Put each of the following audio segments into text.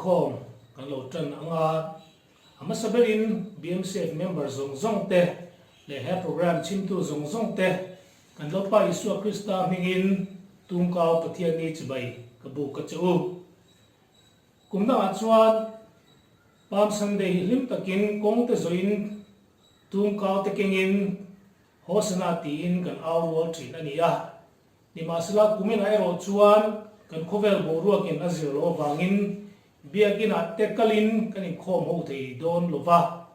inkhawm kan lo tan ang a, a hmasa berin BMCF member zawng zawng te leh he programme chhimtu zawng zawng te kan Lalpa Isua Krista hmingin Tungkau Pathianni chibai ka buk a che u. Kum dangah chuan Palm Sunday hi hlim takin kawng te zawhin Tungkau te kengin Hosana tiin kan au rual thin a ni a. Nimahsela kuminah erawh chuan kan khawvel boruakin a zir loh avangin Biakinah te kalin kan inkhawm ho thei dawn lo va.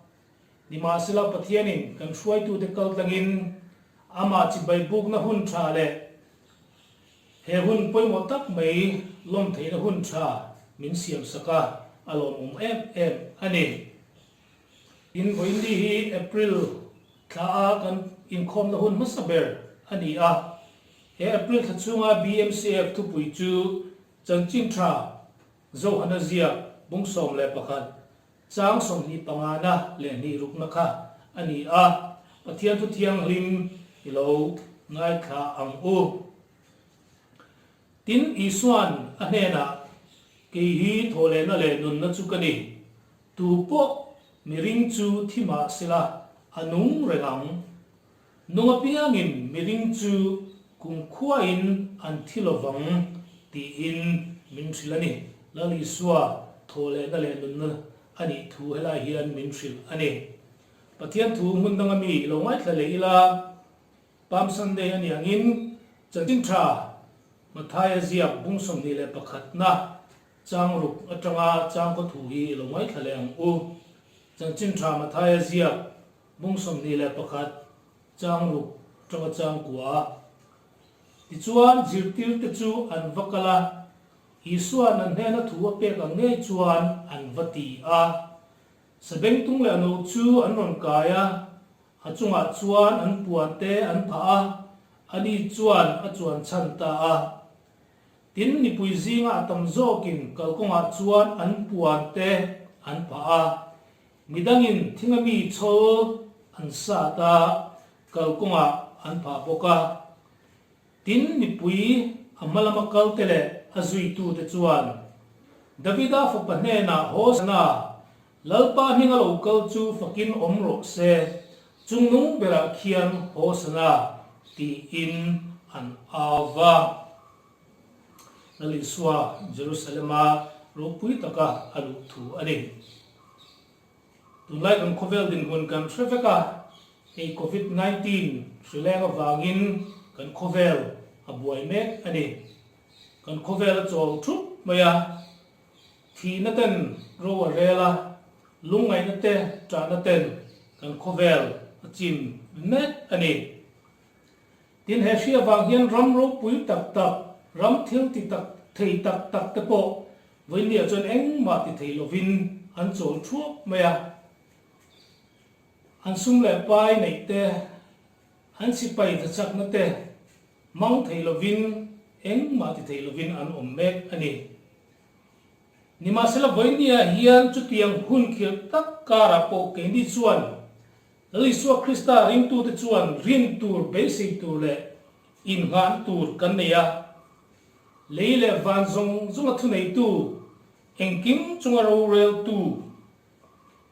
Nimahsela Pathianin kan hruaitute kal tlangin amah chibai bukna hun tha leh he hun pawimawh tak mai lawm theihna hun tha min siamsak a, a lawmawm em em a ni. Tin, vawiinni hi April thla a kan inkhawmna hun hmasa ber a ni a. He April thla chhunga BMCF thupui chu Chanchin Tha Zohana ziak bung 11, chang 25 na leh hnih rukna kha a ni a. Pathian thu thianghlim i lo ngaithla ang u. Tin, Isua'n a hnenah, Kei hi thawhlehna leh nunna chu ka ni. Tu pawh miring chu thi mah sela a nung reng ang. Nung apiangin miring chu kumkhuain an thi lovang tiin min hrilh a ni. Lal Isua thawhlehna leh nunna a nih thu helai hian min hrilh a ni. Pathian thu hmun danga mi i lo ngaithla leh ila, Palm Sunday a nih angin Chanchin Tha Mathaia ziak bung 21 na Chang ruk atanga chang khaw thu hi i lo ngaithla leh ang u. Chanchin tha Mathaia ziak bung 21 chang ruk atanga chang kua. Tichuan zirtirte chu an va kal a, Isua'n an hnena thu a pek ang ngei chuan an va ti a. Sabengtung leh a no chu an rawn kai a, a chungah chuan an puan te an phah a, ani chuan a chuan chhan ta a. Tin, mipui zinga a tam zawkin kalkawngah chuan an puan te an phah a, midangin thinga mi chhawl an sat a, kalkawngah an phah bawk a. Tin, mipui a hma lama kalte leh a zuitute chuan Davida fapa hnenah Hosana, Lalpa hminga lo kal chu fakin awm rawh se, chungnung berah khian Hosana tiin an au va. Lal Isua Jerusalema ropui taka a luh thu a ni. Tunlai kan khawvel dinhmun kan hre vek a, hei Covid 19 hrileng avangin kan khawvel a buai mek a ni. Kan khawvel a chawl thup mai a, thihna ten ro a rel a, lungngaihna te ṭahna ten kan khawvel a chim mek a ni. Tin, he hri avang hian ram ropui tak tak, ram thil ti tak thei tak tak te pawh vawiinniah chuan engmah ti thei lovin an chawl thuap mai a. An sum leh pai neih te, an sipai thachakna te mang thei lovin engmah ti thei lovin an awm mek a ni. Nimahsela vawiinniah hian chutiang hun khirh tak karah pawh keini chuan Lal Isua Krista ringtute chuan rin tur, beisei tur leh innghan tur kan nei a. Lei leh van zawng zawnga thuneitu, engkim chunga roreltu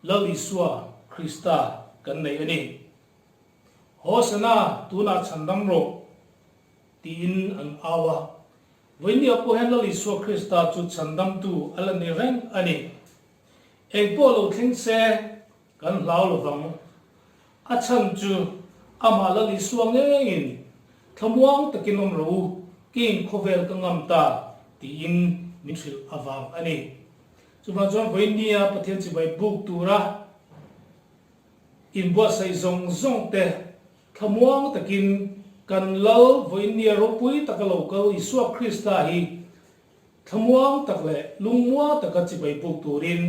Lal Isua Krista kan nei a ni. Hosana, tunah chhandam rawh, tiin an au a. Vawinia pawh hian Lal Isua Krista chu chhandamtu a la ni reng a ni. Engpawh lo thleng se, Kan hlau lovang. A chhan chu amah Lal Isua ngeiin thlamuang takin awm rawh u, keiin khawvel ka ngam ta tiin min hrilh avang a ni. Chuvang chuan vawiinnia Pathian chibai buk tura inbuatsaih zawng zawng te thlamuang takin kan Lal vawiinnia ropui taka lo kal Isua Krista hi Thlamuang tak leh lungmuang taka chibai buk turin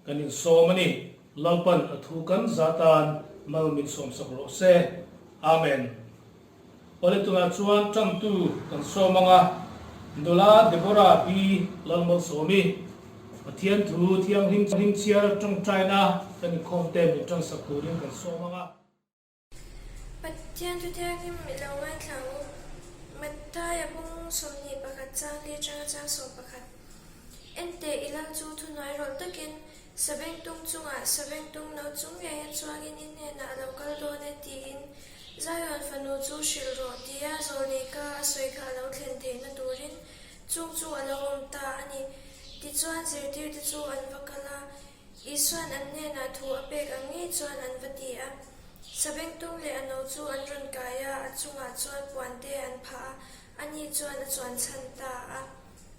kan insawm a ni. Lalpan a thu kan za tan mal min sawmsak rawh se. Amen. Awle tunah chuan tantu kan sawm ang a, Nula Deborah Pi Lalmalsawmi, Pathian thu thianghlim chhiar tawngtaina kan inkhawm te min tansak turin kan sawm ang a. Pathian thu thianghlim i lo ngaithla ang u. Matthaia bung 21 chang li atanga chang 11. Enteh i lal chu thuhnuai rawlh takin Sabengtung chungah Sabengtung no chung ngeia chuangin i hnenah a lo kal dawn e tiin Zion fanu chu hrilh rawh tia zawlnei ka a sawi kha a lo thlen theihna turin chung chu a lo awm ta a ni. Tichuan zirtirte chu an va kal a, Isuan an hnenah thu a pek ang ngei chuan an va ti a. Sabengtung leh a no chu an rawn kai a, a chungah chuan puante an phah a, ani chuan a chuan chhan ta a.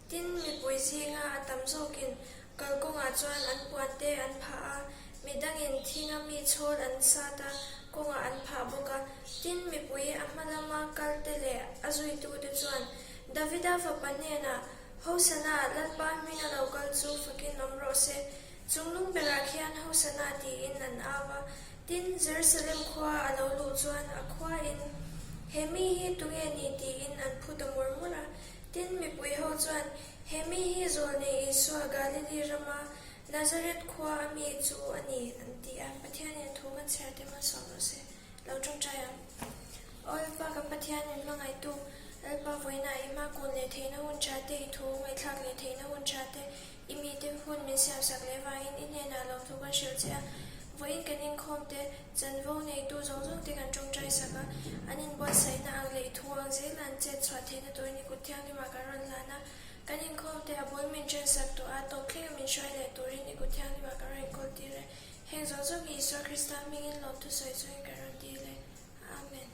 Tin, mipui zinga a tam zawkin kalkawngah chuan an puante an phah a, midangin thinga mi chhawl an sat a, kawngah an phah bawk a. Tin, mipui a hma lama kalte leh a zuitute chuan Davida fapa hnenah, Hosana, Lalpa hming a lo kal chu fakin awm rawh se. Chungnung berah khian Hosana tiin an au a. Tin, Jerusalem khua a lo luh chuan a khuain, He mi hi tunge ni? tiin an phu ta mur mur a. Tin, mipui ho chuan, He mi hi Zawlnei Isua Galili rama Nazareth khua a mi chu a ni, an ti a. Pathianin thu kan chhiar te hmasawm rawh se. Lo tawngtai ang. Aw Lalpa kan Pathian min hmangaihtu, Lalpa vawiinah i hma kun leh theihna hun tha te, i thu ngaihthlak leh theihna hun tha te, i mite hun min siamsak leh vangin i hnenah lawmthu kan hrilh che a. Vawiin kan inkhawm te, chanvo neitu zawng zawng te kan tawngtai sak a, an inbuatsaihna ang leh i thu ang zela an chet chhuah theihna turin i kut thianghlimah kan rawn hlan a. Kan inkhawm te a bul min ṭhensak tawh a, tawp thlenga min hruai leh turin i kut thianghlimah kan rawn inkawl tir e. Heng zawng zawng hi Isua Krista hmingin lawmthu sawi chungin kan rawn dil e. Amen.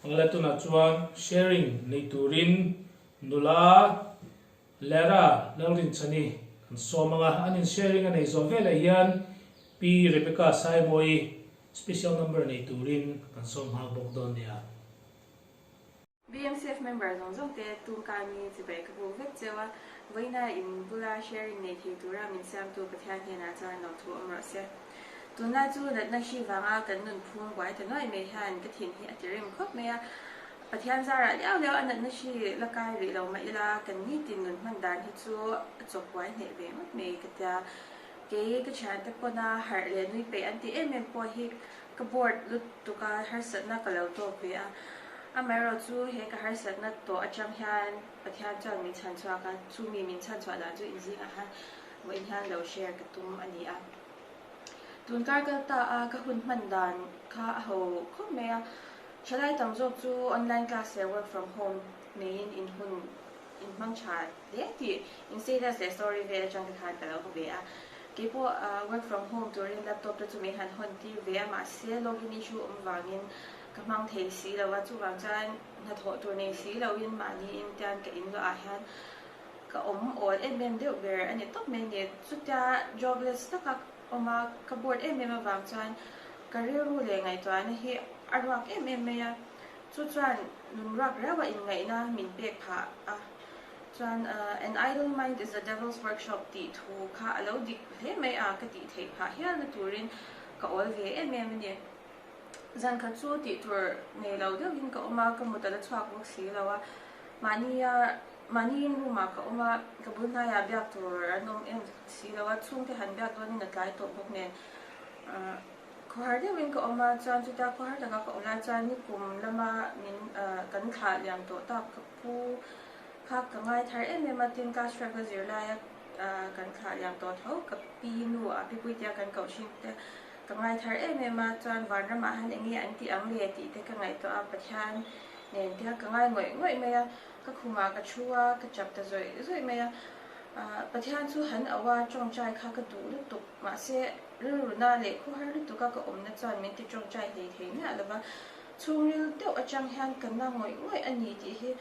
Awle tunah chuan sharing nei turin nula Lara Lalrinchhani kan sawm ang a, an in sharing a nei zawh veleh hian Pi Rebecca Saimawi special number nei turin kan sawm nghal bawk dawn nia. BMCF member zawng zawng te tungkai mi chibai ka buk vek cheu a, vawiina in bula sharing nei thei tura min siamtu Pathian hnenah chuan lo thu awm rawh se. Tunlai chu natna hri vanga kan nun phung buai ta nuai mai hian ka thin hi a ti rim khawp mai a, Pathian zarah liau liau a natna hri la kai rih lo mah ila kan nitin nun hman dan hi chu a chawk buai hneh ve ngawt mai ka tia. Kei ka thiante pawna harh leh nui peih an tih em em pawh hi Ka board lutuk a harsatna ka lo tawk ve a, amaherawh chu he ka harsatna tawh atang hian Pathian chuan min chhan chhuak a, chu mi min chhan chhuah dan chu inzingah hian vawiin hian lo share ka tum a ni a. Tun kar kal ta a ka hun hman dan kha a ho khawp mai a, thalai tam zawk chu online class leh work from home neiin in hun in hmang tha hle tih in status leh story vel atang te khan ka lo hmu ve a. Keipawh work from home turin laptop te chu min han hawn tir ve a, mahse login issue awm vangin ka hmang thei si lo a, chuvang chuan hnathawh tur nei si loin mahni in tian ka in luah ah hian ka awm awl em em deuh ber a ni tawp mai a ni. Chutia jobless taka awm a, ka bored em em avang chuan ka rilru leh ngaihtuahna hi a ruak em em mai a. Chu chuan nun ruak reuh a inngaihna min pek phah a, chuan An idle mind is the devil's workshop tih thu kha a lo dik hle mai a, ka tih theih phah hialna turin ka awl ve em em a ni. Zan khat chu tih tur nei lo deuhin ka awm a, ka mut a la chhuak bawk si lo a, mahnia mahniin room ah ka awm a, ka bul hnaiah biak tur an awm em si lo a, chhungte han biak dawnin a tlai tawh bawk nen. Khawhar deuhin ka awm a, chuan chutia khawhar taka ka awm lai chuan nikum lama min kan thlah liam tawh tak ka pu kha ka ngai thar em em a, tin class twelve ka zir laia kan thlah liam tawh tho ka pi nu a pi puitea kan koh thin te ka ngai thar em em a, chuan vanramah hian eng nge an tih ang le tih te ka ngaihtuah a, Pathian nen te kha ka ngai ngawih ngawih mai a, ka khumah ka thu a, ka chap ta zawih zawih mai a, Pathian chu han auh a, tawngtai kha ka duh lutuk mahse Rilruna leh khawhar lutuka ka awmna chuan min ti tawngtai hlei thei miah lova, chhungril deuh atang hian ka na ngawih ngawih a ni tih hi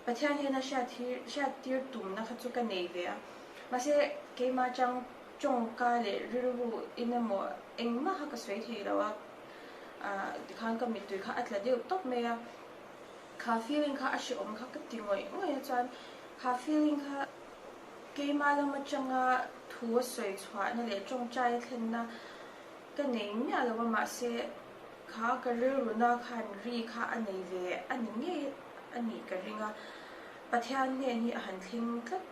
Pathian hian a hriat hi hriat tir tumna kha chu ka nei ve a. Mahse, keimah atang tawngka leh rilru in emaw engmah kha ka sawi thei lo a, tikhan ka mittui kha a tla deuh tawp mai a. Kha feeling kha a hrehawm kha ka ti ngawih ngawih a chuan kha feeling kha Keimah lam atanga thu a sawi chhuahna leh tawngtai a thlenna ka nei miah lo a, mahse kha ka rilruna khan ri kha a nei ve a ni ngei a nih ka ring a, Pathian hnen hi a han thleng tlat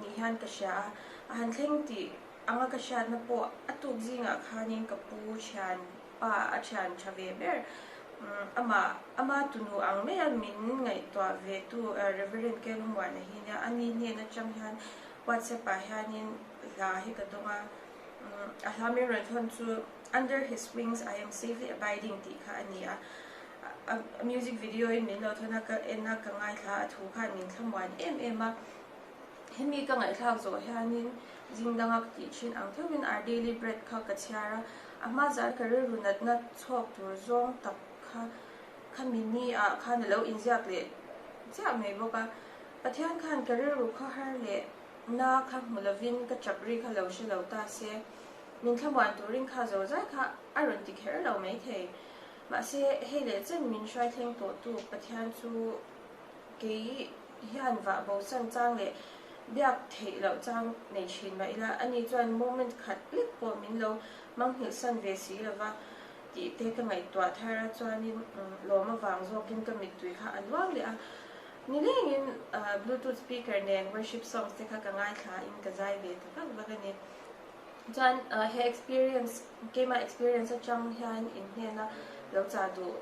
ni hian ka hria a, a han thleng tih anga ka hriatna pawh a tuk zingah khanin ka pu thian pa a thian tha ve ber amah ama tunu ang maia min ngaihtuah ve tu Reverend Kelhumuana hi nia, ani hnen atang hian. WhatsApp ah hianin hla hi ka dawng a, a hla min rawn thawn chu Under His Wings I Am Safely Abiding tih kha a ni a, a music video in min lo thawn a, ka en a, ka ngaithla a, a thu khan min thlamuan em em a. Hemi ka ngaihthlak zawh hianin zing danga ka tih thin ang theuhin Our Daily Bread kha ka chhiar a, a hma zan ka rilru natna chhuak tur zawng tak kha khami ni ah khan a lo inziak leh chiah mai bawk a. Pathian khan ka rilru khawhar leh na kha hmu lovin ka chap ri kha lo hre lo ta se, min thlamuan turin kha zo zai kha a rawn ti kher lo maithei. Mahse, hei leh chen min hruai thleng tawhtu Pathian chu kei hian vah bo san chang leh biak theih loh chang nei thin mah ila, ani chuan moment khat lek pawh min lo mangnghilh san ve si lova tih te ka ngaihtuah thar a, chuanin lawm avang zawkin ka mittui kha a luang leh a. Nilengin bluetooth speaker nen worship songs te kha ka ngaithla in ka zai ve ta vak vak a ni. Chuan he experience, keimah experience atang hian in hnena lo chah duh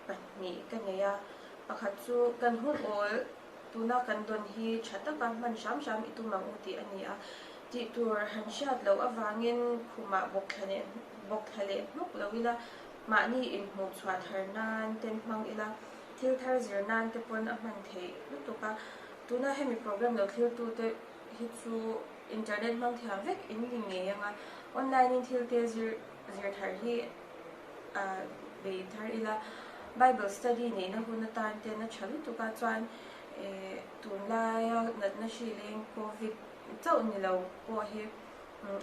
pahnih ka nei a, pakhat chu kan hun awl tuna kan dawn hi tha taka hman hram hram i tum ang u tih a ni a, tih tur han hriat loh avangin khumah bawk thla leh bawk thla leh hnawk lo ila, mahni inhmuh chhuah thar nan ten hmang ila, thil thar zir nan te pawn a hman theih lutuk a, tuna hemi program lo thlirtu te hi chu internet hmang thiam vek in ni ngei ang a, online in thil te zir zir thar hi a bei thar ila, Bible study neihna hun atan ten a tha lutuk a, chuan tunlaia natna hri leng Covid chauh ni lo pawh hi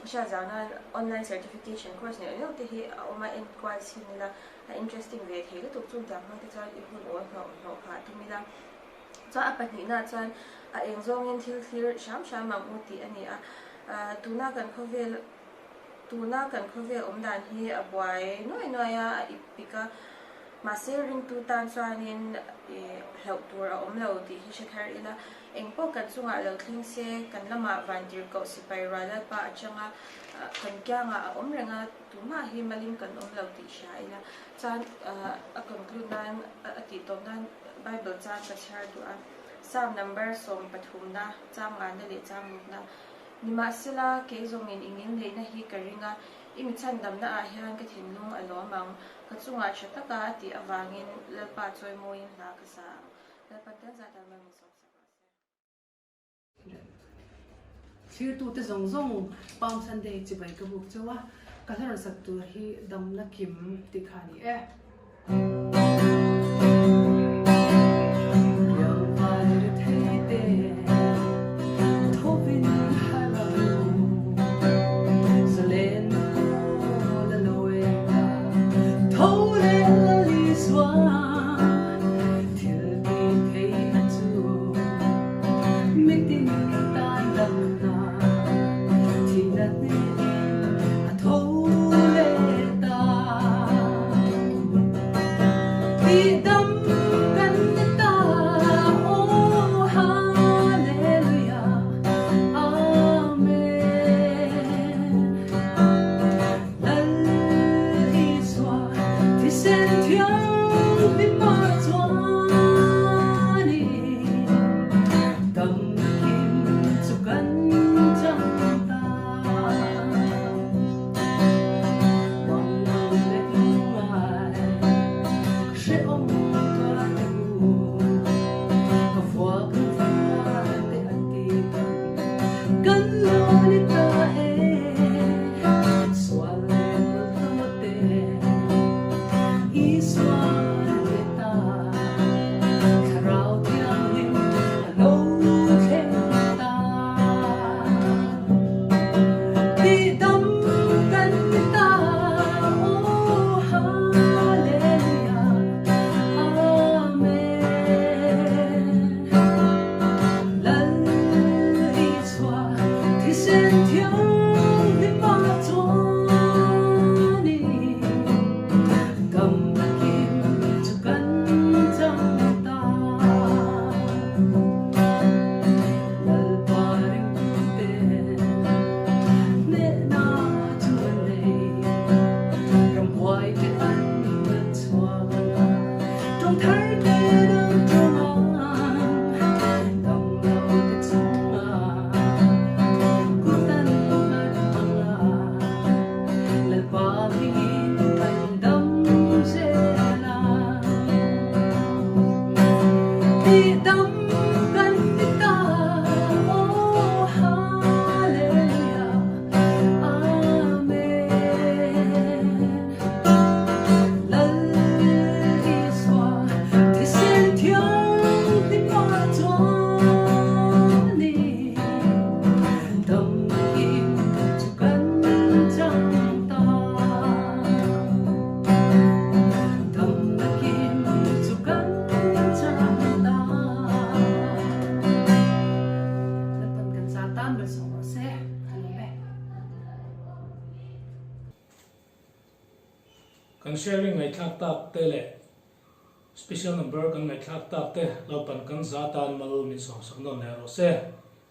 hriat zau nan online certification course neuh neuh te hi a awm a, enkual chhin ila a interesting ve thei lutuk chung tiang hmang te chuan i hun awl hnawh hnawh phah tum ila, chuan a pahnihna chuan a eng zawngin thil thlir hram hram ang u tih a ni a, tuna kan khawvel Tuna kan khawvel awm dan hi a buai nuai nuai a, a ip pik a, mahse ringtu tan chuanin hlauh tur a awm lo tih hi hre thar ila, engpawh kan chungah lo thleng se, kan lamah vantirhkoh sipai rual lalpa atanga kan kiangah a awm reng a, tumah hi malim kan awm lo tih hria ila. Chuan a conclude nan, a tih tawp nan Bible chang ka chhiar duh a, Psalm number sawmpathumna, chang ngana leh chang rukna. Nimahsela, kei zawngin i ngilneihna hi ka ring a, i mi chhandamna ah hian ka thinlung a lawm ang. Ka chungah tha taka a tih avangin Lalpa chawimawiin hla ka sa ang. Lalpa tel zat ah mal min sawm sak rawh se. Thlirtute zawng zawng Palm Sunday chibai ka buk chauh a, ka hla rawn sak tur hi damna kim tih kha a ni e. Tihdam kan ti ta, Aw Hallelujah, Amen. Lal Isua thisen thianghlimah chuan i damkim chu kan chang ta. Damkim chu kan chang ta. Lalpan kan za tan ber sawm rawh se. A lawm e. Kan sharing ngaihthlak tak te leh special number kan ngaihthlak tak te Lalpan kan za tan mal min sawmsak nawn leh rawh se.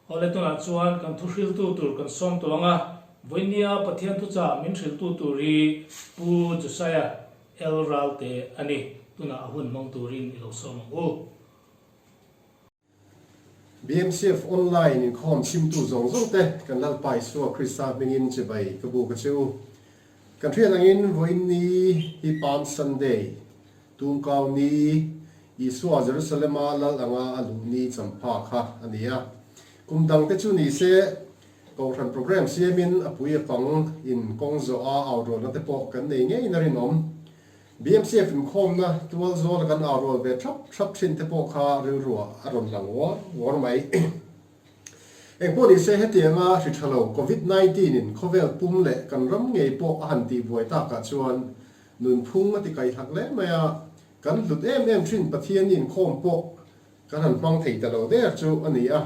Awle tunah chuan kan thu hriltu tur kan sawm tawh ang a, vawinia Pathian thuchah min hriltu tur hi Pu Josiah L Ralte a ni. Tunah a hun hmang turin i lo sawm ang u. BMCF Online inkhawm chhimtu zawng zawng te kan Lalpa Isua Krista hmingin chibai ka buk a che u. Kan hriat angin vawiin ni hi Palm Sunday, Tumkau ni, Isua Jerusalema lal anga a luh ni champha kha a ni a. Kum dang te chu ni se, Kohhran program siamin a pui a pang in kawng zawh a aurawlna te pawh kan nei ngeiin a rinawm. BMCF inkhawmna tual zawla kan aurawl ve thap thap thin te pawh kha rilruah a rawn lang uar uar mai. Engpawh ni se hetianga hri tha lo Covid 19 in khawvel pum leh kan ram ngei pawh a han tihbuai takah chuan nunphung a ti kaihlak hle mai a, kan hlut em em thin Pathian inkhawm pawh kan han hmang thei ta lo der chu a ni a.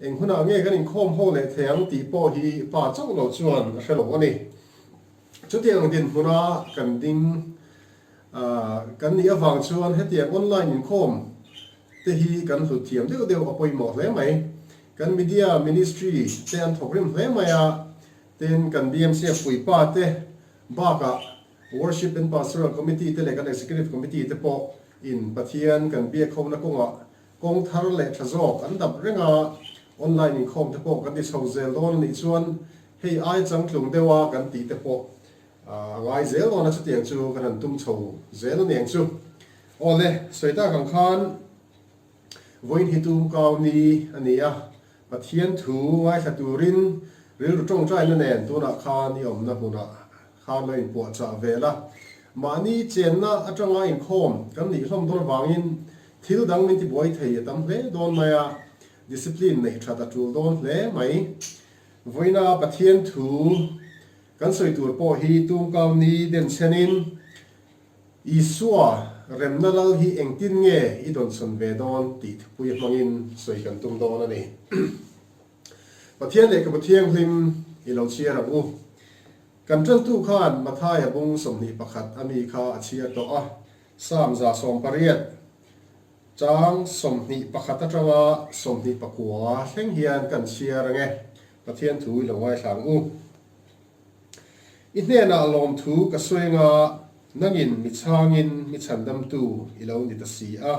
Eng hunah nge kan inkhawm ho leh thei ang tih pawh hi pa chauh lo chuan a hre lo a ni. Chutiang dinhmuna kan ding kan nih avang chuan hetiang online inkhawm te hi kan hlut thiam deuh deuh a pawimawh hle mai. Kan media ministry te an thawk rim hle mai a, tin kan BMCF puipa te bakah Worship and Pastoral Committee te leh kan Executive Committee te pawh in Pathian kan biak hona kawngah kawng thar leh tha zawk an dap reng a, online inkhawm te pawh kan ti chho zel dawn a nih chuan Hei ai changtlung deuha kan tih te pawh a ngai zel dawn a, chutiang chu kan han tum chho zel a niang chu. Aw le, sawi tak ang khan vawiin hi tum kau ni a ni a, Pathian thu ngaithla turin rilru tawngtaina nen tunah khan i awmna hmunah khan lo inpuahchah vel a. Mahni chenna atanga inkhawm kan nih hlawm dawn avangin thil dang min tibuai thei a tam hle dawn mai a, discipline neih that a tul dawn hle mai. Vawiina Pathian thu kan sawi tur pawh hi tumkau ni den chhenin Isua remna lal hi engtin nge i dawnsawn ve dawn tih thupui hmangin sawi kan tum dawn a ni. Pathian lehkhabu thianghlim i lo chhiar ang u. Kan tantu khan Mathaia bung 21 a mi kha a chhiar tawh a, Psalm 180, Chang 21 atanga 29 thleng hian kan chhiar ange, Pathian thu i lo ngaithla ang u. I hnenah lawmthu ka sawi anga nangin mi chhangin mi chhandamtu i lo ni ta si a.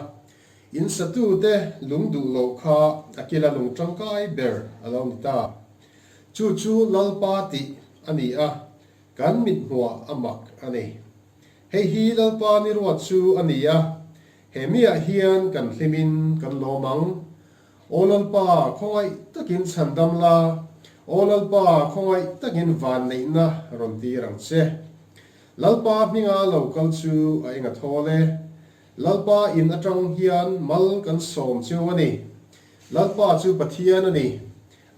In satute lung duh loh kha a kila lung tangkai ber a lo ni ta. Chu chu Lalpa tih a ni a, kan mithmuah a mak a ni. Hei hi Lalpa ni ruat chu a ni a, He miah hian kan hlimin kan lawm ang. Aw Lalpa, khawngaih takin chhandam la, Aw Lalpa, khawngaih takin vanneihna rawn tir ang che. Lalpa hminga lo kal chu a eng a thawl e. Lalpa in atang hian mal kan sawm cheu a ni. Lalpa chu Pathian a ni.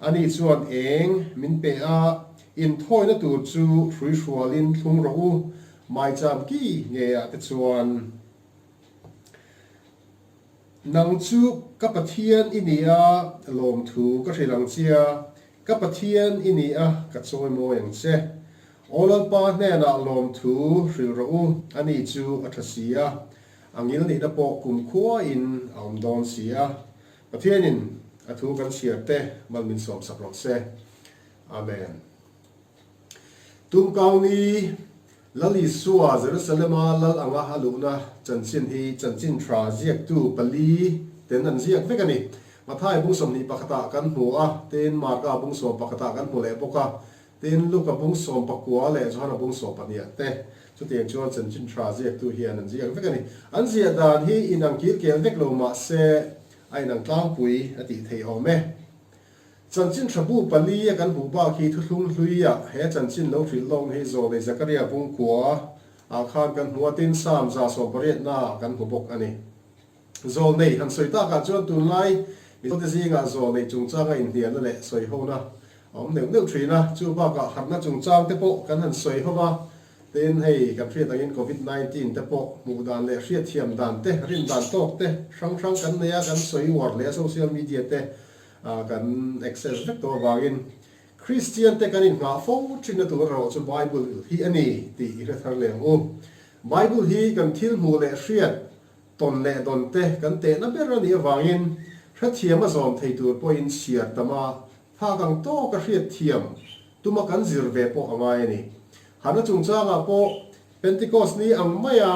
Ani chuan eng min pe a, inthawina tur chu hruihrualin thlung rawh u, maicham ki ngeiah te chuan. Nang chu ka Pathian i ni a, lawmthu ka hrilh ang che a, ka Pathian i ni a, ka chawi mawi ang che. Aw Lalpa hnenah lawmthu hrilh rawh u, ani chu a tha si a, a ngilnihna pawh kumkhuain a awm dawn si a. Pathianin a thu kan chhiar te mal min sawmsak rawh se. Amen. Tumkauni Lal Isua Jerusalema lal anga a luhna chanchin hi chanchin tha ziaktu pali ten an ziak vek a ni. Matthai bung sawmhnih pakhatah kan hmu a, tin Marka bung sawm pakhatah kan hmu leh bawk a, tin Luka bung sawm pakua leh Johana bung sawm pahniah te. Chutiang chuan chanchin tha ziaktu hian an ziak vek a ni. An ziah dan hi inang kil kel vek lo mah se a inang tlangpui a tih theih awm e. Chanchin tha bu pali a kan hmuh bak hi thuthlung hluia he chanchin lo hrilh lawkna hi Zawlei Zakaria Bungkua ah khan kan hmu a, tin Psalm 180 na ah kan hmu bawk a ni. Zawlnei han sawi takah chuan tunlai Mizote zingah zawlnei chungchanga inhnialna leh sawihona a awm neuh neuh thin a, chu bakah harhna chungchang te pawh kan han sawi ho va, tin hei kan hriat angin Covid 19 te pawh hmuh dan leh hriatthiam dan te, rin dan tawk te hrang hrang kan nei a, kan sawi uar leh a social media te kan access vek tawh avangin Kristian te kan inngah fo thinna tur erawh chu Bible hi a ni tih i hre thar leh ang u. Bible hi kan thil hmuh leh hriat Tawn leh dawn te kan tehna ber a nih avangin hrethiam a zawm thei tur pawhin chhiar tam a, phak ang tawk a hriatthiam tuma kan zir ve pawh a ngai a ni. Hana chungchangah pawh Pentecost ni ang maia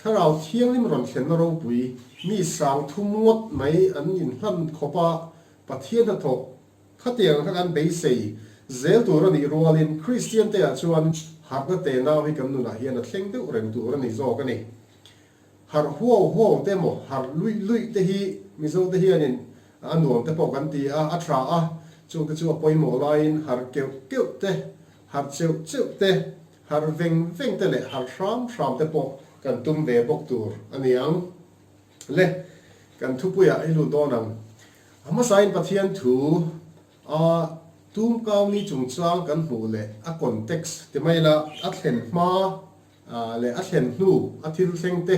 Thlarau Thianghlim rawn thlenna ropui mi sang thum ngawt mai an inhlan khawp a, Pathian hnathawk khatiang kha kan beisei zel tur a nih rualin Kristian te ah chuan harhna tenau hi kan nunah hian a thleng deuh reng tur a ni zawk a ni. Harh huau huau te maw, harh luih luih te hi Mizo te hianin a nuam te pawh kan ti a, a tha a, chung te chu a pawimawh laiin harh keuh keuh te, harh cheuh cheuh te, harh veng veng te leh harh hram hram te pawh kan tum ve bawk tur a ni ang. Le, kan thupuiah i lut dawn ang. A hmasain Pathian thu a tumkauni chungchang kan hmuh leh a context ti mai la, a thlen hma leh a thlen hnu a thil thleng te,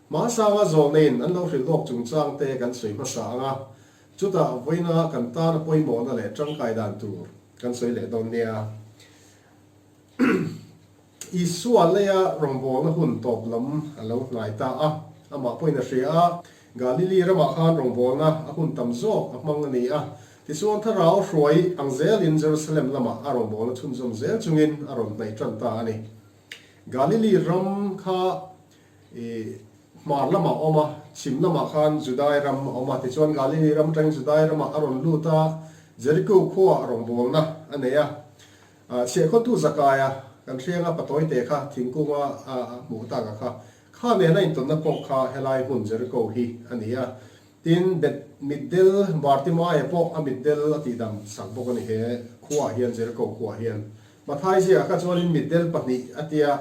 hmasanga zawlneiin an lo hrilh lawk chungchang te kan sawi hmasa ang a, chutah vawiina kan tana pawimawhna leh tangkai dan tur kan sawi leh dawn nia. Isua leia rawngbawlna hun tawp lam a lo hnai ta a, amah pawhin a hria a, Galili ramah khan rawngbawlna a hun tam zawk a hmang a ni a, tichuan thlarau hruai ang zelin Jerusalem lamah a rawngbawlna chhunzawm zel chungin a rawn hnaih tan ta a ni. Galili ram kha i hmar lamah a awm a, chhim lamah khan Judai ram a awm a. Tichuan Galili ram atangin Judai ramah a rawn lut a, Jeriko khuaah rawngbawlna a nei a. Chhiahkhawtu Zakaia kan hrianga patawite kha thingkunga a hmuh taka kha, kha nena intawnna pawh kha helai hmun Jeriko hi a ni a. Tin, Beth mitdel Bartimaia pawh a mitdel a tihdam sak bawk a ni he khuaah hian, Jeriko khuaah hian. Mathai ziakah kha chuanin mitdel pahnih a tia,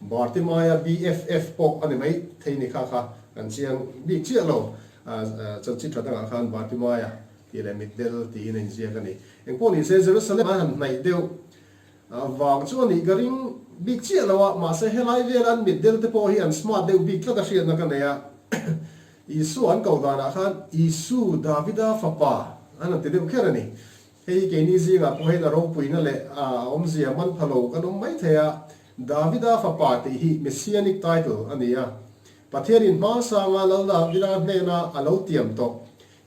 Bartimaia BFF pawh a ni mai thei ni kha kha kan chiang bik chiah lo. Chanchin tha dangah khan Bartimaia tih leh mitdel tiin a inziak a ni. Engpawh ni se Jerusalem a han hnaih deuh vang chu a nih ka ring bik chiah lo a, mahse helai vela an mitdel te pawh hi an smart deuh bik tlat a hriatna ka nei a. Isua an koh danah khan Isu Davida fapa an han ti deuh kher a ni. Hei hi keini zingah pawh hian a ropuina leh a awmzia man pha lo kan awm mai thei a, Davida fapa tih hi Messianic title a ni a. Pathianin hmasanga Lal Davida hnena a lo tiam tawh,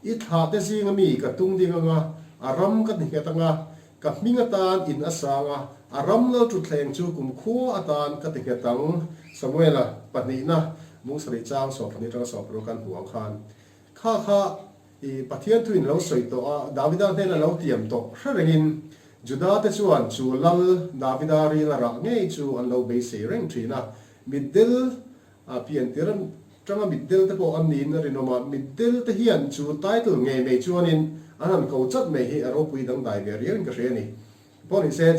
I thlahte zinga mi ka tung ding anga, a ram ka ti nghet anga, ka hming atan in a sang a, a ram lal thutthleng chu kumkhua atan ka ti nghet ang, Samuela pahnihna mung sarih chang 12 atanga 16 kan hmuh ang khan. Kha kha i Pathian thuin lo sawi tawh a, Davida hnena lo tiam tawh hre rengin Juda te chuan chu lal Davida ril a rah ngei chu an lo beisei reng thin a. Mitdel a piantir atanga mitdel te pawh an niin a rinawm a, mitdel te hian chu title ngei mai chuanin an han ko chat mai hi a ropui dangdai ve riauin ka hria a ni. Pawh ni se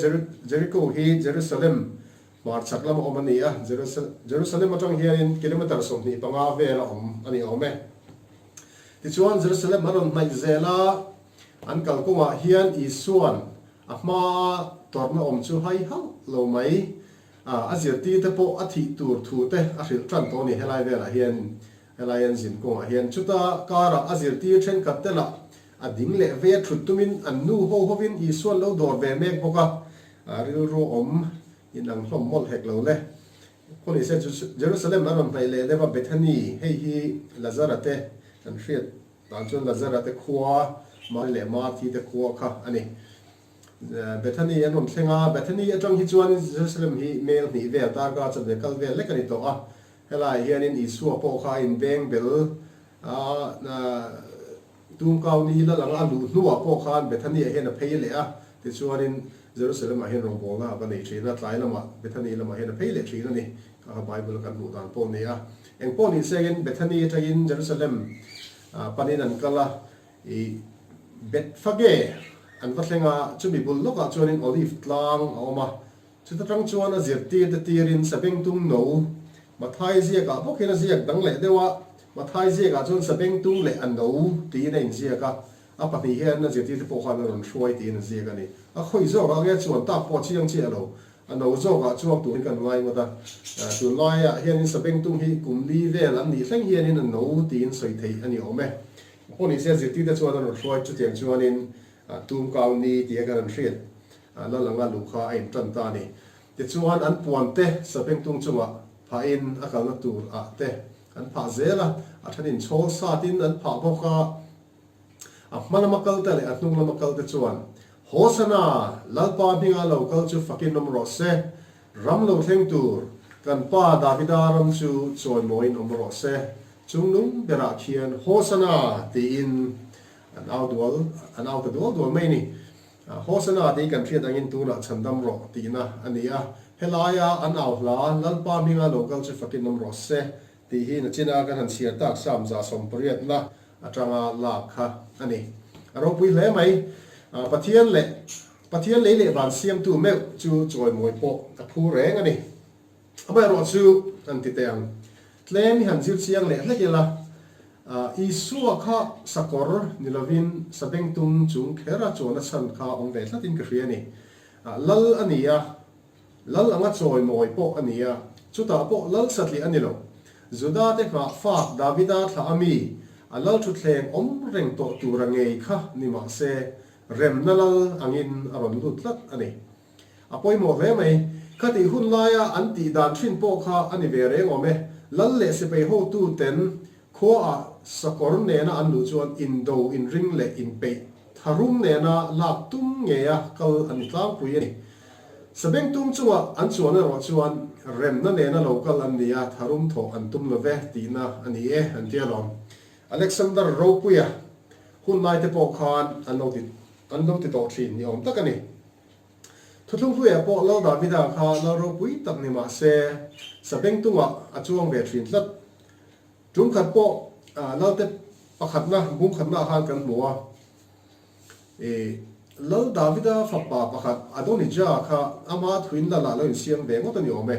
Jericho hi Jerusalem hmarchhak lama awm a ni a, Jerusalem atang hianin kilometre 25 vel a awm a ni awm e. Tichuan Jerusalem an rawn hnaih zel a, an kalkawngah hian Isua'n a hmaa tawrhna awm chu hai hauh lo mai. A zirtirte pawh a thih tur thu te a hrilh tan tawh a ni helai velah hian, helai an zin kawngah hian. Chuta karah a zirtir thenkhat te lah a ding leh vei a thut tumin an nu ho hovin Isua'n lo dawr ve mek bawk a, rilru awm inang hlawm mawlh hek lo le. Khaw ni se Jerusalem an rawn hnaih leh deuh a, Bethany, hei hi Lazara te kan hriat dan chuan Lazara te khua, Mari leh Marthi te khua kha a ni. Bethany an rawn thleng a, Bethany atang hi chuan Jerusalem hi mel hnih vel, darkar chanve kal vel lek a ni tawh a. Helaiah hianin Isua pawh kha a inbeng bel a, Tumkau ni la langa a luh hnuah pawh khan Bethany-ah hian a phei leh a. Tichuanin Jerusalem-ah hian rawngbawlna a va nei thin a, tlai lamah Bethany lamah hian a phei leh thin a ni. Kha kha Bible-a kan hmuh dan pawh a ni a. Eng pawh ni sengin Bethany atangin Jerusalem panin an kal a, i Bethphage an va thleng a, chumi bul lawkah chuanin Olive tlang a awm a. Chuta tang chuan a zirtirte tirin Sabengtung no, Mathai ziakah bawk hian a ziak dang leh deuh a, Mathai ziakah chuan Sabengtung leh a no tiin a inziak a, a pahnih hian a zirtirte pawh khan a rawn hruai tiin a ziak a ni. A khawi zawkah nge chuan tak pawh a chiang chiah lo, a no zawkah chuang turin kan ngai ngawt a. Tunlaiah hianin Sabengtung hi kum li vel an nih thleng hianin a no tiin sawi theih a ni awm e. Pawh ni se zirtirte chuan a rawn hruai chutiang chuanin Tumkau ni tia kan an hriat. Lal anga luh kha a intan ta a ni. Tichuan an puan te Sabengtung chungah phahin a kalna tur ah te an phah zel a, a thenin chhawl satin an phah bawk a. A hma lama kal te leh a hnung lama kal te chuan, Hosana! Lalpa hminga lo kal chu fakin awm rawh se, ram lo thleng tur kan pa Davida ram chu chawimawiin awm rawh se, chungnung berah khian Hosana! tiin an au dual an au ta dual dual mai a ni. Hosana tih kan hriat angin tunah chhandam rawh tihna a ni a, helaia an au hla Lalpa hminga lo kal chu fakin awm rawh se tih hi nachina kan han chhiar tak Psalm 180 atanga lak kha a ni. A ropui hle mai. Pathian leh Pathian lei leh van siamtu meuh chu chawimawi pawh a phu reng a ni. Amaherawhchu an ti teh ang. Tlem i han zir chiang leh hlek ila, Isua kha sakawr ni lovin sabengtung chung khera chuan a chhan kha awm ve thlatin ka hria a ni. Lal a ni a, Lal anga chawimawi pawh a ni a, chutah pawh Lal satliah a ni lo. Juda te nghah fak Davida thlah a mi, a Lal thutthleng awm reng tawh tura ngei kha ni mah se, remna Lal angin a rawn lut tlat a ni. A pawimawh hle mai. Khatih hun laia an tih dan thin pawh kha a ni ve reng awm e. Lal leh sipai hotu ten khuaah sakawr nena an luh chuan indo inring leh inpeih tharum nena lak tum ngeia kal an ni tlangpui a ni. Sabengtung chungah an chuan erawh chuan remna nena lo kal an ni a, tharum thawh an tum lo ve tihna a ni e an ti alawm. Alexander Ropuia hun laite pawh khan an lo ti an lo ti tawh thin ni awm tak a ni. Thuthlung hluiah pawh Lal Davida kha lal ropui tak ni mah se, Sabengtungah a chuang ve thin tlat. Tum khat pawh Lalte pakhatna bung khatnaah khan kan hmu a, i Lal Davida fapa pakhat Adonija kha ama thuin Lalah lo insiam ve ngawt a ni awm e.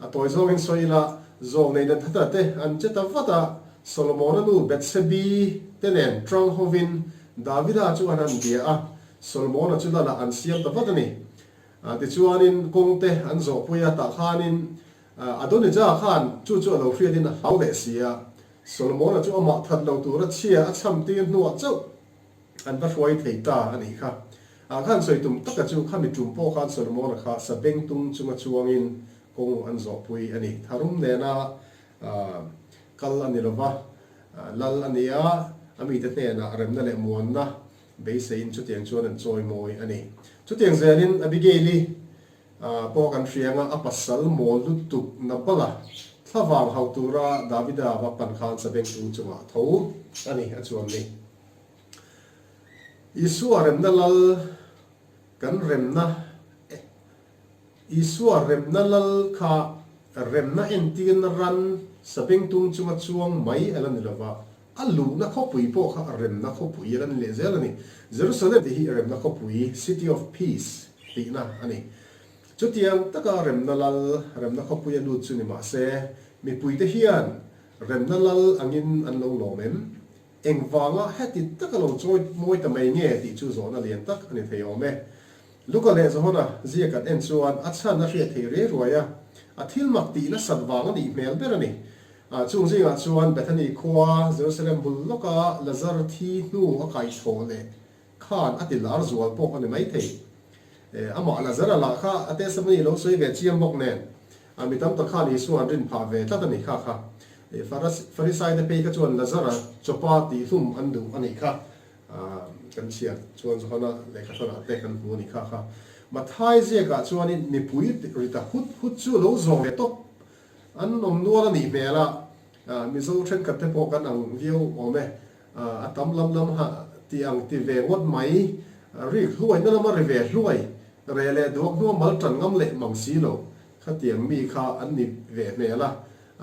A tawi zawngin sawi ila, zawlnei Nathana te an che ta vat a, Solomona nu Bethsebi te nen ṭang hovin Davida chu an han bia a, Solomona chu Lalah an siam ta vat a ni. Tichuanin kawng te an zawhpui a, tah khanin Adonija khan chu chu a lo hriatin a hlau leh si a, Solomona chu amah that lo tura chhia a cham tir hnuah chauh an va hruai thei ta a nih kha. Ah khan sawi tum taka chu khami tum pawh khan Solomona kha sabengtung chunga chuangin kawng an zawhpui a ni. Tharum nena kal a ni lova, lal a ni a, a mite hnenah remna leh muanna beiseiin chutiang chuan an chawimawi a ni. Chutiang zelin Abigail-i pawh kan hria anga a pasal mawl lutuk Nabala thlavang hauh tura Davida va pan khan sabengtung chungah tho a ni a chuan ni. Isua remna lal kan remna Isua remna lal kha remna entirna ran sabengtung chunga chuang mai a la ni lova, a luhna khawpui pawh kha remna khawpui a la ni leh zel a ni. Jerusalem tih hi remna khawpui, City of Peace, tihna a ni. Chutiang taka remna lal, remna khawpui a lut chu ni mah se, mipuite hian remna lal angin an lo lawm em? Engvanga heti taka lo chawi mawi ta mai nge tih chu zawhna lian tak a ni thei awm e. Luka leh Johana ziak an en chuan a chhan a hriat thei riai ruai a, a thil mak tih nasat vang a nih hmel ber a ni. Chung zingah chuan Bethany khua Jerusalem bul lawka Lazar thi hnu a kaihthawh leh khan a ti lar zual pawh a ni maithei. Amah Lazara lah kha a testimony lo sawi ve chiang bawk nen, mi tam tak khan Isua an rin phah ve tlat a ni kha kha. Farisai te phei kha chuan Lazara chawpa tihhlum an duh a nih kha. Kan chhiar chuan Johana lehkha thawnah te kan hmu a ni kha kha. Mathai ziakah chuanin mipui ri ta hut hut chu lo zawng ve tawp an awm nual a nih hmel a, Mizo thenkhat te pawh kan ang viau awm e. A tam lam lam ha ti ang ti ve ngawt mai. Rik hluai na lama ri ve hluai, reh leh duak hnua mal tan ngam leh mang si lo, khatiang mi kha an ni ve hmel a,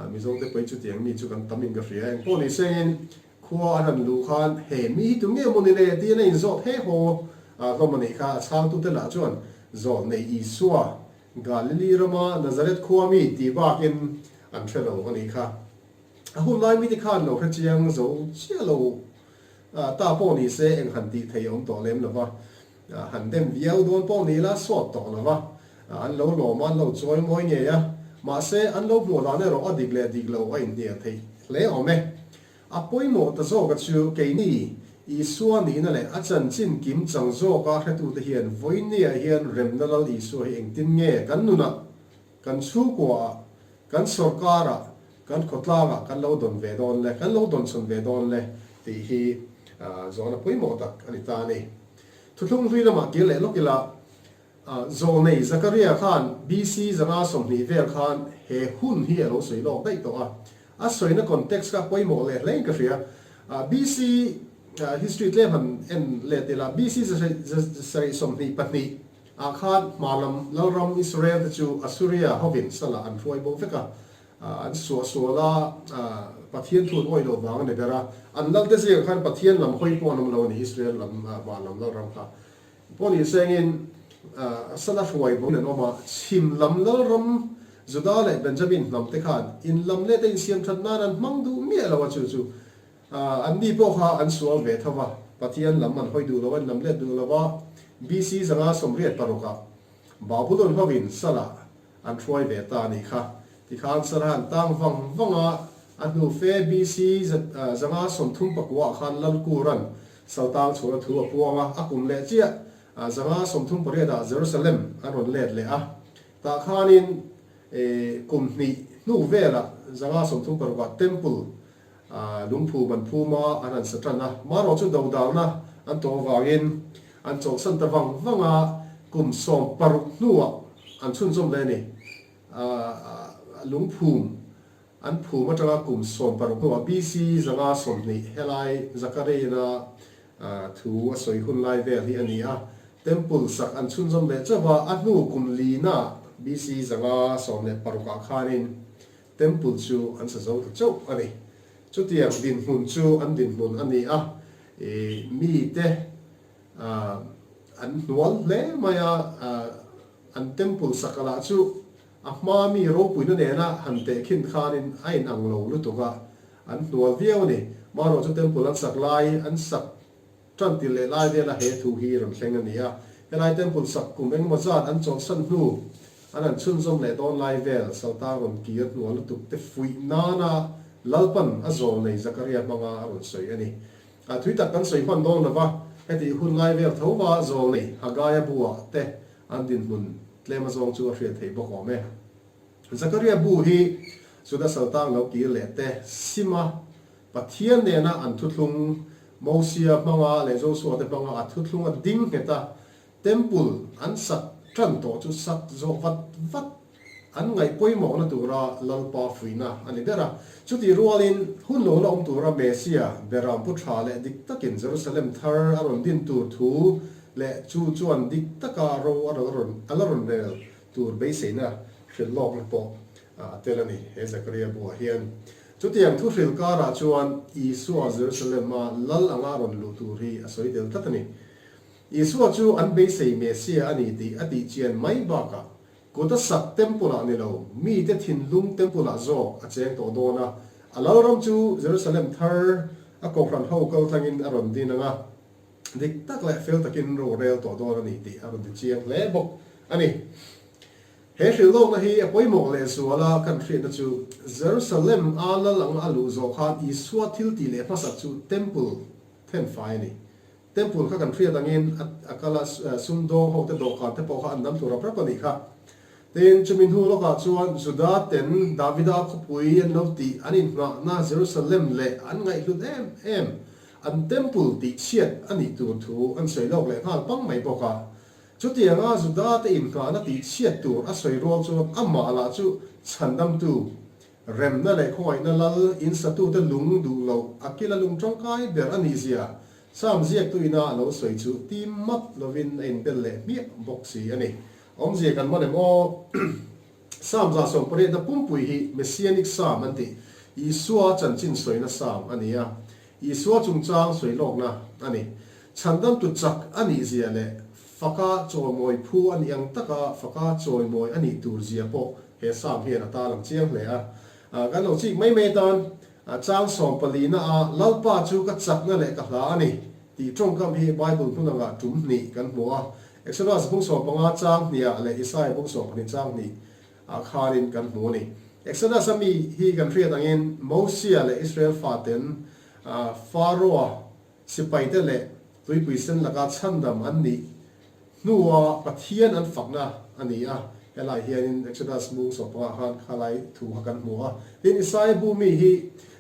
Mizo te pawhin chutiang mi chu kan tam in ka hria. Engpawh ni sengin khua an han luh khan he mi hi tu nge maw ni le tiin a inzawt he haw hlawm a nih kha. A chhangtute lah chuan zawh nei Isua, Galili rama Nazareth khua mi tih bakin an hre lo a nih kha. A hun lai mite khan lo hre chiang zo chiah lo ta pawh ni se eng han tih thei a awm tawh lem lo va, han dem viau dawn pawh ni ila sawt tawh lo va, an lo lawm a, an lo chawi mawi ngei a, mahse an lo hmuh dan erawh a dik leh dik lo a inhnial theih hle awm e. A pawimawh ta zawka chu keini Isua nihna leh a chanchin kim chang zawka hretute hian vawinia hian remna Lal Isua hi engtin nge kan nunah, kan chhungkuaah, kan sawrkarah, kan khawtlangah kan lo dawn ve dawn le, kan lo dawn chhawn ve dawn le tih hi zawhna pawimawh tak a ni ta a ni. Thuthlung hlui lamah kir leh lawk ila, Zawlnei Zakaria khan BC 120 vel khan he hun hi a lo sawi lawk daih tawh a, a sawina context kha pawimawh leh hlein ka hria. BC history tlem han en let ila, BC 722 ah khan hmalam Lalram Israel te chu Assuria hovin salah an hruai bo vek a, an suahsual a, Pathian thu an awih loh vang a ni ber a, an lal te zingah khan Pathian lam hawi pawh an awm lo a ni, Israel lam hmalam Lalram kha pawh ni sengin sala hruai bo in an awm a, chhim lam Lalram Juda leh Benjamin hnam te khan in lam leh te insiam that nan an hmang duh miah lo a, chu chu Anni pawh kha an sual ve tho va, Pathian lam an hawi duh lo, an lam let duh lo va, BC 186 ah Babulon hovin Salah an hruai ve ta a nih kha. Tikhan Salah an tang vang vang a, a hnu fe BC 539 ah khan Lalkuran Saltang chhuahna thu a puang a, a kum leh chiah 538 ah Jerusalem an rawn let leh a, tah khanin kum hnih hnu velah 536 ah Temple Lungphum an phum a, an han sa tan a. Marawh chu dodalna an tawh avangin an chawlhsan ta vang vang a, kum 16 hnuah an chhunzawm leh a ni. Lungphum an phum atanga kum 16 hnuah BC 120 helai Zakareina thu a sawi hun lai vel hi a ni a. Temple sak an chhunzawm leh chauh a, a hnu kum lina BC 116 ah khanin Temple chu an sa zo ta chauh a ni. Chutiang dinhmun chu an dinhmun a ni a, ih mite an hnual hle mai a, an temple sak lah chu a hma mi ropuina nena han tehkhin khanin a inang lo lutuk a, an hnual viau a ni. Marawh chu temple an sak lai an sak Tan ti leh lai vela he thu hi rawn thleng a ni a, helai temple sak kum engemaw zat an chawlhsan hnu an han chhunzawm leh dawn lai vel Salta rawn kir hnual lutuk te fuih nana Lalpan a zawl nei Zakaria hmanga a rawn sawi a ni. A thui tak kan sawi hman dawn lova, hetih hun lai vel tho va zawl nei Hagaia buah te an dinhmun tlem azawng chu a hriat theih bawk awm e. Zakaria bu hi Juda Saltang lo kir leh te Sima Pathian nena an thuthlung, Mosia hmanga leh Josua te hmanga a thuthlung a ding nghet a, Temple an sak tan tawh chu sak zawh vat vat an ngaih pawimawhna tura Lalpa fuihna a ni ber a. Chutih rualin hun lo la awm tura Mesia, Beram pu tha leh dik takin Jerusalem thar a rawn din tur thu leh chu chuan dik taka ro a la rawn rel tur beiseina hrilh lawkna pawh a tel a ni he Zakaria buah hian. Chutiang thuhril karah chuan Isua Jerusalem-a lal anga rawn luh tur hi a sawi tel tlat a ni. Isua chu an beisei Mesia a ni tih a tihchian mai bakah kut a sak temple-ah ni lo, mite thinlung temple-ah zawk a cheng tawh dawn a, a lalram chu Jerusalem thar a kohhran ho kal tlangin a rawn din ang a, dik tak leh fel takin ro rel tawh dawn a ni tih a rawn tichiang hle bawk a ni. He hrilhlawkna hi a pawimawh leh zuala kan hriatna chu Jerusalem a lal anga a luh zawh khan Isua thil tih leh hmasak chu Temple thenfai a ni. Temple kha kan hriat angin a kal a, sumdawng ho te dawhkan te pawh kha an dam tur rap rap a nih kha. Tin, chumi hnu lawkah chuan Juda ten Davida khawpui an lo tih an inhnahna Jerusalem leh an ngaihhlut em em an Temple tihchhiat a nih tur thu an sawi lawk leh nghal pang mai bawk a. Chutianga Juda-te inngahna tihchhiat tur a sawi rual chuan amah lah chu chhandamtu, remna leh khawngaihna lal, insatute lung duh loh a kila lung tangkai ber a nihzia. Psalm ziaktu ina a lo sawi chu tim map lovin a inbel leh hmiah bawk si a ni. Awmzia kan man em aw? Psalm 180 na pumpui hi Messianic Psalm an tih, Isua chanchin sawina Psalm a ni a. Isua chungchang sawi lawkna a ni. Chhandamtu chak a nih zia leh faka chawimawi phu a nih ang taka faka chawimawi a nih tur zia pawh he Psalm hian a tarlang chiang hle a. Kan lo chik mai mai atan chang sawmpalina a Lalpa chu ka chakna leh ka hla a ni tih tawngkam hi Bible hmun angah tum hnih kan hmu a. Exodus bung 15 chang hniah leh Isaia bung 12 chang hnih ah khanin kan hmu a ni. Exodus a mi hi kan hriat angin Mosia leh Israel faten Pharaoh-a sipaite leh tuipui sen laka chhandam an nih hnua Pathian an fakna a ni a. Helai hianin Exodus mung 15 khan khalai thu kha kan hmu a. Tin, Isaia bu mi hi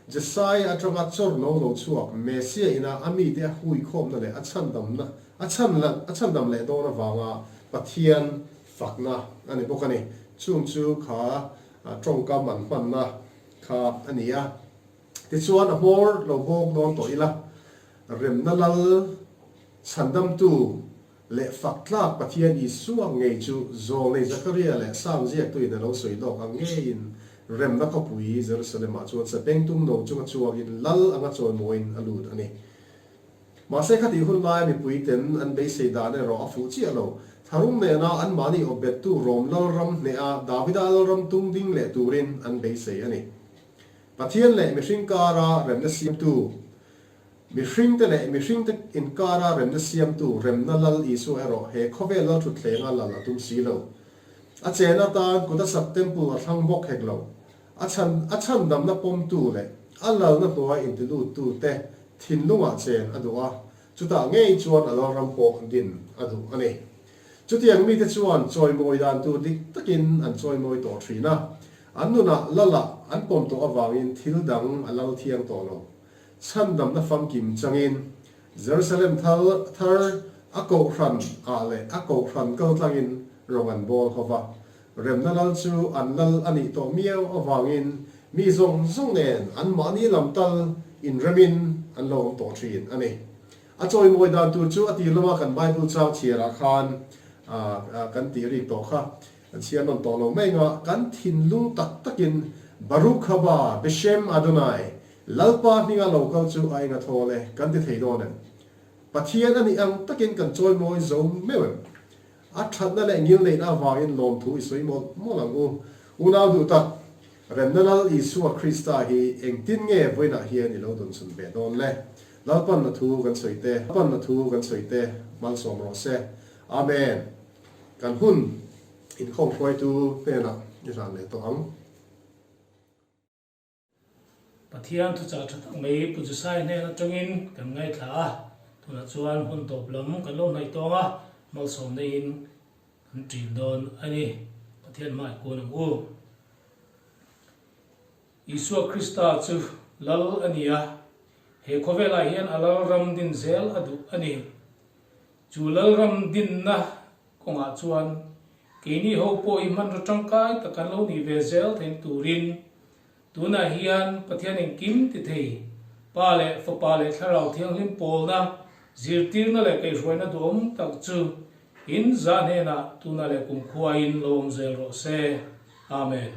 Jesaia atanga chawr no lo chhuak Messia ina a mite a huikhawmna leh a chhandamna a chhan a chhandam leh dawn avanga Pathian fakna a ni bawk a ni. Chung chu kha tawngkam an hmanna kha a ni a. Tichuan a hmawr lo bawk dawn tawh ila, remna lal chhandamtu leh fak tlak Pathian Isua ngei chu Zawlnei Zakaria leh Psalm ziaktuin a lo sawi lawk ang ngeiin remna khawpui Jerusalem-ah chuan sabengtung no chunga chuangin lal anga chawimawiin a lut a ni. Mahse khatih hun laia mipui ten an beisei dan erawh a fuh chiah lo. Tharum nena anmahni awpbettu Rom Lalram hneha Davida Lalram tung ding leh turin an beisei a ni. Pathian leh mihring kara remna siamtu, mihringte leh mihringte inkara remna siamtu Remna Lal Isua erawh he khawvel lalthutthleng a lal a tum si lo. A chen atan kut a sak temple a thlang bawk hek lo. A chhan, a chhandamna pawmtu leh a lalna hnuai intiluttu te thinlungah chen a duh a, chutah ngei chuan a lalram pawh din a duh a ni. Chutiang mite chuan chawimawi dan tur dik takin an chawimawi tawh thin a, an nunah lalah an pawm tawh avangin thil dang a lal thiang tawh lo. Chhandamna famkim changin Jerusalem thar thar a kohhran ah leh a kohhran kaltlangin rawng an bawl ho va, Remna lal chu an lal a nih tawh miau avangin mi zawng zawng nen an mahni lam tal inremin an lo awm tawh thin a ni. A chawimawi dan tur chu a tir lama kan Bible chang chhiarah khan kan tih rik tawh kha kan chhiar nawn tawh lo mai anga kan thinlung tak takin Baruch haba Beshem Adonai, Lalpa hminga lo kal chu a enga thawl e kan ti thei dawn em? Pathian a nih ang takin kan chawimawi zo meuh em? A thatna leh ngilneihna avangin lawmthu i sawi mawlh mawlh ang u. Unau duh tak, Remna Lal Isua Krista hi engtin nge vawiinah hian i lo dawnchhun ve dawn le? Lalpan na thu kan sawi te, Lalpan na thu kan sawi te malsawm rawh se. Amen. Kan hun inkhawm hruaitu hnenah i hlan leh tawh ang. Pathian thuchah tha tak mai Pu Jusai hnen atangin kan ngaithla a, tunah chuan hun tawp lam kan lo hnaih tawng a, malsawm neiin kan ṭin dawn a ni. Pathian hmai kun ang u. Isua Krista chu Lal a ni a, he khawvelah hian a Lalram din zel a duh a ni. Chu Lalram dinna kawngah chuan keini ho pawh hi hmanraw tangkai tak kan lo nih ve zel theih turin Tunah hian Pathian engkim ti thei, Pa leh Fapa leh Thlarau Thianghlim pawlna, zirtirna leh kaihhruaina duhawm tak chu in za hnenah tunah leh kumkhuain lo awm zel rawh se. Amen.